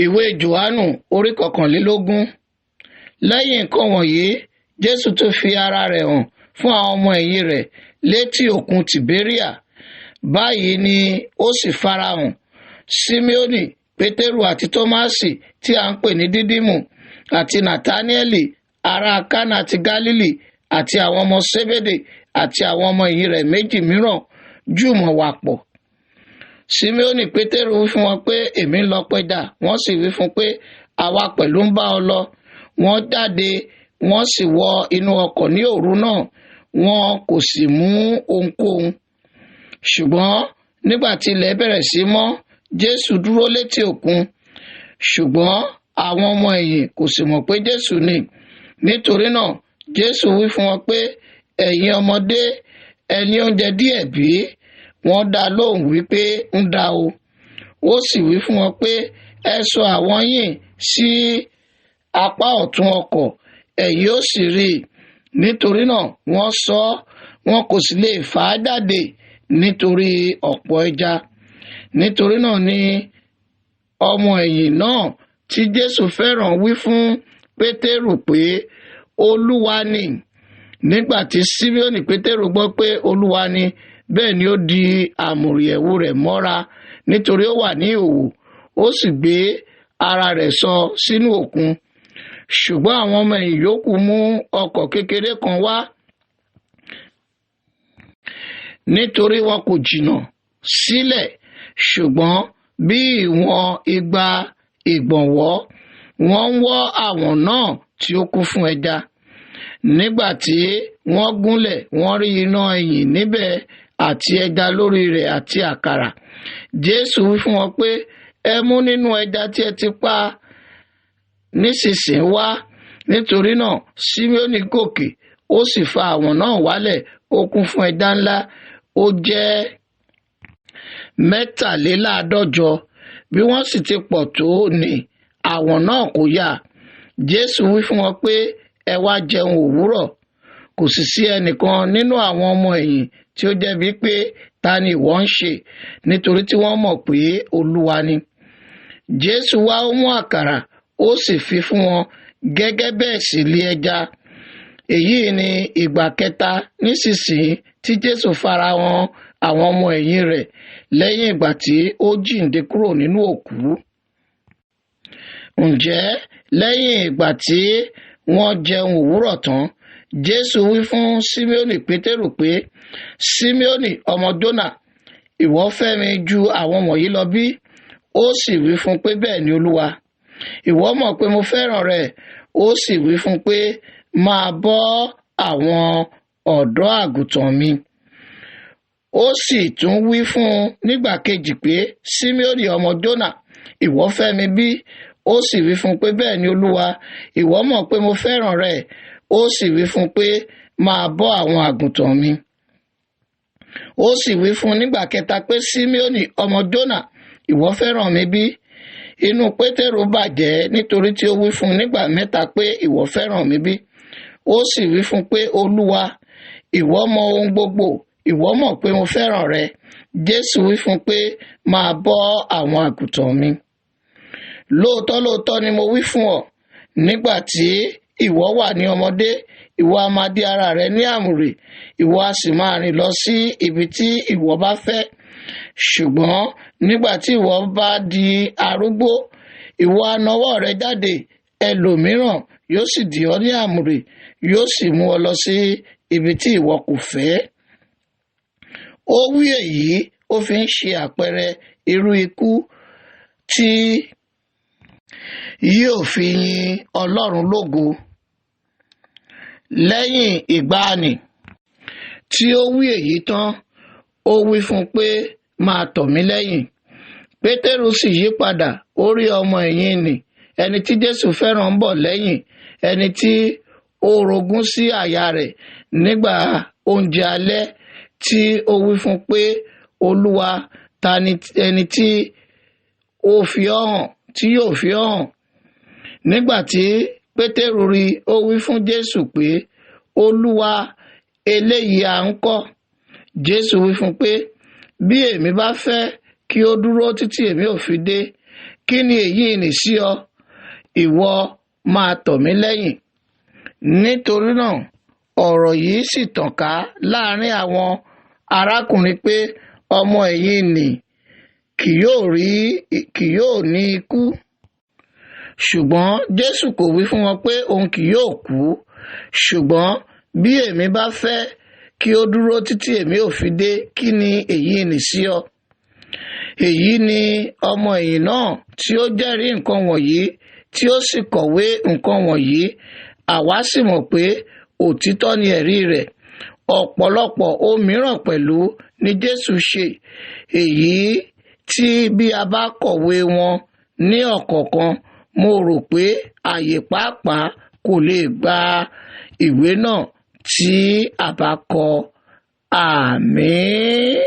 Ìwé Jòhánù orí 21. Lẹ́yìn nǹkan wọ̀nyí, Jésù tún fi ara rẹ̀ hàn fún àwọn ọmọ ẹ̀yìn rẹ̀ létí òkun Tìbéríà. Báyìí ni ó sì farahàn Síméónì, Pétérù àti Tómásì tí a ń pè ní Dídímù, àti Nàtáníẹ́lì ará Kánà ti Gálílì, àti àwọn ọmọ Sébédè àti àwọn ọmọ ẹ̀yìn rẹ̀ méjì mìíràn jùmọ̀ wà pọ̀. Síméónì Pétérù wí fún wọn pé, èmi ń lọ pẹja. Wọ́n sì wí fún pé, àwa pẹ̀lú ń bá ọ lọ. Wọ́n jáde, wọ́n sì wọ inú ọkọ̀ ní òru náà, wọn kò sì mú ohunkóhun. Ṣùgbọ́n nígbà tí ilẹ̀ bẹ̀rẹ̀ sí mọ́, Jésù dúró létí òkun, ṣùgbọ́n àwọn ọmọ ẹ̀yìn kò sì mọ̀ pé Jésù ni. Nítorí náà Jésù wí fún wọn pé, ẹ̀yin ọmọdé, ẹ ní oúnjẹ díẹ̀ bí? Wọ́n dá lóhùn wípé, ń dá o. Ó sì wí fún wọn pé, ẹ sọ àwọ̀n yín sí apá ọ̀tún ọkọ̀, ẹ̀yin ó sì rí i. Nítorí náà wọ́n sọ, wọn kò sì lè fà á jáde nítorí ọ̀pọ̀ ẹja. Nítorí náà ni ọmọ ẹ̀yìn náà tí Jésù fẹ́ràn wí fún Pétérù pé, Olúwa ni. Nígbà tí Síméónì Pétérù gbọ́ pé Olúwa ni, bẹ́ẹ̀ ni ó di àmùrè ẹ̀wù rẹ̀ mọ́ra, nítorí ó wà ní ìhòhò, ó sì gbé ara rẹ̀ sọ sínú òkun. Ṣùgbọ́n àwọn ọmọ ẹ̀yìn yòókù mú ọkọ̀ kékeré kan wá, nítorí wọn kò jìnnà sílẹ̀, ṣùgbọ́n bí ìwọ̀n igba ìgbọ̀nwọ́, wọ́n ń wọ́ àwọ̀n náà tí ó kún fún ẹja. Nígbà tí wọ́n gúnlẹ̀, wọ́n rí iná ẹ̀yìn níbẹ̀ àti ẹja lórí rẹ̀ àti àkàrà. Jésù wí fún wọn pé, ẹ mú nínú ẹja tí ẹ ti pa nísinsìnyí wá. Nítorí náà Síméónì gòkè, ó sì fa àwọ̀n náà wálẹ̀, ó kún fún ẹja ńlá, ó jẹ́ 153. Bí wọ́n sì ti pọ̀ tó ní, àwọ̀n náà kò yà. Jésù wí fún wọn pé, ẹ wá jẹun òwúrọ̀. Kò sì sí ẹnìkan nínú àwọn ọmọ ẹ̀yìn tí ó jẹ́bi pé, ta ni ìwọ ń ṣe? Nítorí tí wọ́n mọ̀ pé Olúwa ni. Jésù wá, ó mú àkàrà, ó sì fi fún wọn, gẹ́gẹ́ bẹ́ẹ̀ sì lé ẹja. Èyí ni ìgbà kẹta nísinsìnyí tí Jésù farahàn àwọn ọmọ ẹ̀yìn rẹ̀ lẹ́yìn ìgbà tí ó jíǹde kúrò nínú òkú. Ǹjẹ́ lẹ́yìn ìgbà tí wọ́n jẹun òwúrọ̀ tán, Jésù wí fún Síméónì Pétérù pé, Síméónì ọmọ Jónà, ìwọ fẹ́ mi ju àwọn wọ̀nyí lọ bí? Ó sì wí fún pé, bẹ́ẹ̀ ni Olúwa, ìwọ mọ̀ pé mo fẹ́ràn rẹ. Ó sì wí fún pé, máa bọ́ àwọn ọ̀dọ́ àgùntàn mi. Ó sì tún wí fún un nígbà kejì pé, Síméónì ọmọ Jónà, ìwọ fẹ́ mi bí? Ó sì wí fún pé, bẹ́ẹ̀ ni Olúwa, ìwọ mọ̀ pé mo fẹ́ràn rẹ. Ó sì wí fún pé, máa bọ́ àwọn àgùntàn mi. Ó sì wí fún un nígbà kẹta pé, Síméónì ọmọ Jónà, ìwọ fẹ́ràn mi bí? Inú Pétérù bàjẹ́ nítorí tí ó wí fún un nígbà mẹ́ta pé, ìwọ fẹ́ràn mi bí? Ó sì wí fún pé, Olúwa, ìwọ mọ ohun gbogbo, ìwọ mọ̀ pé mo fẹ́ràn rẹ. Jésù wí fún pé, máa bọ́ àwọn àgùntàn mi. Lóòótọ́ lóòótọ́ ni mo wí fún ọ, nígbà tí ìwọ wà ní ọmọdé, ìwọ a máa dí ara rẹ ní àmùrè, ìwọ a sì máa rìn lọ sí ibi tí ìwọ bá fẹ́. Ṣùgbọ́n nígbà tí ìwọ bá di arúgbó, ìwọ a nawọ́ rẹ jáde, ẹlòmíràn yóò sì dì ọ́ ní àmùrè, yóò sì mú ọ lọ sí ibi tí ìwọ kò fẹ́. Ó wí èyí, ó fi ń ṣe àpẹẹrẹ irú ikú tí yóò fi yin Ọlọ́run lógo. Lẹ́yìn ìgbàanì tí ó wí èyí tán, ó wí fún un pé, máa tọ̀ mí lẹ́yìn. Pétérù sì yí padà, ó rí ọmọ ẹ̀yìn nì, ẹni tí Jésù fẹ́ràn ń bọ̀ lẹ́yìn, ẹni tí ó rogún sí àyà rẹ̀ nígbà oúnjẹ alẹ́, tí ó wí fún pé, Olúwa, ta ni ẹni tí ó fi ọ́ hàn, tí yóò fi ọ́ hàn? Nígbà tí Pétérù rí, ó wí fún Jésù pé, Olúwa, eléyìí à ń kọ́. Jésù wí fún pé, bí èmi bá fẹ́ kí ó dúró títí èmi ò fi dé, Kí ni èyí nì sí ọ? Ìwọ máa tọ̀ mí lẹ́yìn. Nítorí náà ọ̀rọ̀ yìí sì tàn ká láàrin àwọn arákùnrin pé ọmọ ẹ̀yìn nì kì yóò rí kì yóò ní ikú. Ṣùgbọ́n Jésù kò wí fún wọn pé òun kì yóò kú, ṣùgbọ́n bí èmi bá fẹ́ kí ó dúró títí èmi ò fi dé, kí ni èyí nì sí ọ? Èyí ni ọmọ ẹ̀yìn náà tí ó jẹ́rìí nǹkan wọ̀nyí, tí ó sì kọ̀wé nǹkan wọ̀nyí. Àwa sì mọ̀ pé òtítọ́ ni ẹ̀rí rẹ̀. Ọ̀pọ̀lọpọ̀ ohun mìíràn pẹ̀lú ni Jésù ṣe, èyí tí bí a bá kọ̀wé wọn ní ọ̀kọ̀ọ̀kan, mo rò pé àyè pàápàá kò lè gba ìwé náà tí a bá kọ. Àmín.